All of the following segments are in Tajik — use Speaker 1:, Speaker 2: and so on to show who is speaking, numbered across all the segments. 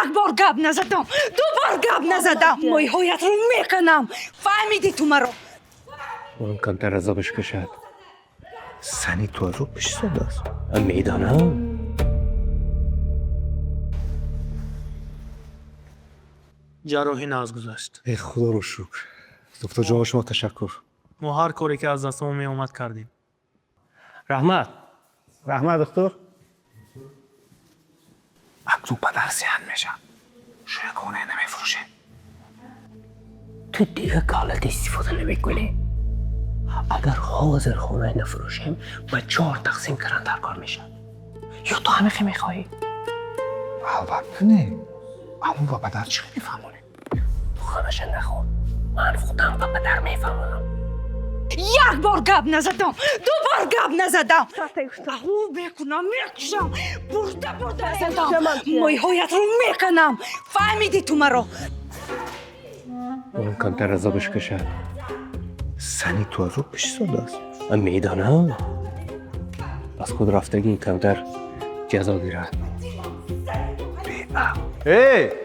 Speaker 1: Як бор гап назадам, ду бор гап назадам, мӯйҳоятро меканам. Фаҳмидӣ ту маро?
Speaker 2: Он камтар азобаш кашад.
Speaker 3: Зани ту азоб кашидааст.
Speaker 2: Ман медонам.
Speaker 4: Ҷарроҳӣ нағз гузашт.
Speaker 3: Э, худоро шукр. Доктор ҷон, ба шумо ташаккур.
Speaker 4: Мо ҳар коре ки аз дастамон меомад, кардем.
Speaker 2: Раҳмат.
Speaker 3: Раҳмат, доктор. Акнун падар сиҳат мешавад, шояд хонае намефурӯшем.
Speaker 2: Ту дига калат истифода намекунӣ. Агар ҳозир хонаи нафурӯшем, ба чор тақсим кардан дар кор мешавад. Ё ту ҳамихе мехоҳӣ?
Speaker 3: Албатта не, аммо ба падар чӣ мефаҳмонем?
Speaker 2: Ту ғамаша нахӯр, ман худам ба падар мефаҳмонам.
Speaker 1: Як бор гап назадам, ду бор гап назадам, аҳу мекунам, мекушам, бурда бурда задам, мӯйҳоятро меканам. Фаҳмидӣ ту маро?
Speaker 2: Он камтар азобаш кашад.
Speaker 3: Зани ту азоб кашидааст.
Speaker 2: Ман медонам, аз худ рафтагӣ камтар ҷазо гирад.
Speaker 3: Э,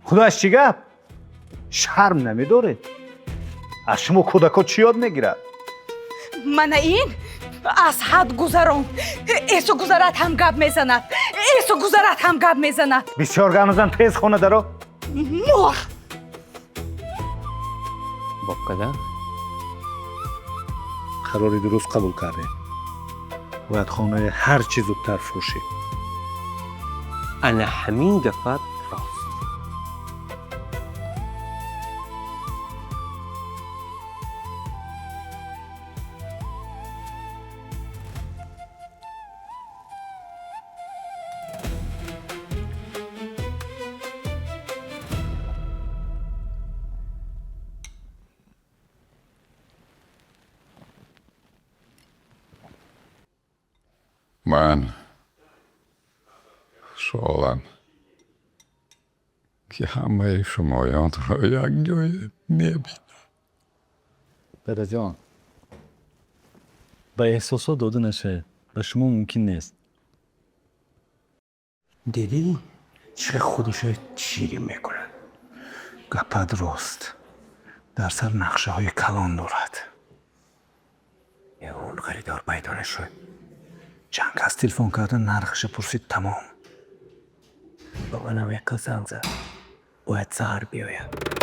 Speaker 3: худоаш, чӣ гап? Шарм намедоред? Аз шумо кӯдако чӣ ёд мегирад?
Speaker 1: Мана ин аз ҳад гузарон. Эсу гузарад ҳам гап мезанад, эсу гузарад ҳам гап мезанад.
Speaker 3: Бисёр гап назан, тез хона даро.
Speaker 1: Мор.
Speaker 2: Бобкада.
Speaker 3: Қарори дуруст қабул кардем. Бояд хонаи ҳар чӣ зудтар фурӯшем.
Speaker 2: Ана ҳамин дафъа рост.
Speaker 5: Ман хушҳолам, ки ҳамаи шумоёнро якҷоя мебинам.
Speaker 6: Дадаҷон, ба эҳсосот дода нашавед, ба шумо мумкин нест.
Speaker 2: Дидӣ, чӣ худашо ширин мекунад?
Speaker 3: Гапат рост, дар сар нақшаҳои калон дорад.
Speaker 2: Он харидор пайдо нашуд?
Speaker 3: Чанд кас телефон карда, нархаша пурсид, тамом.
Speaker 2: Ба манам як кас занг зад, бояд саҳар биёяд.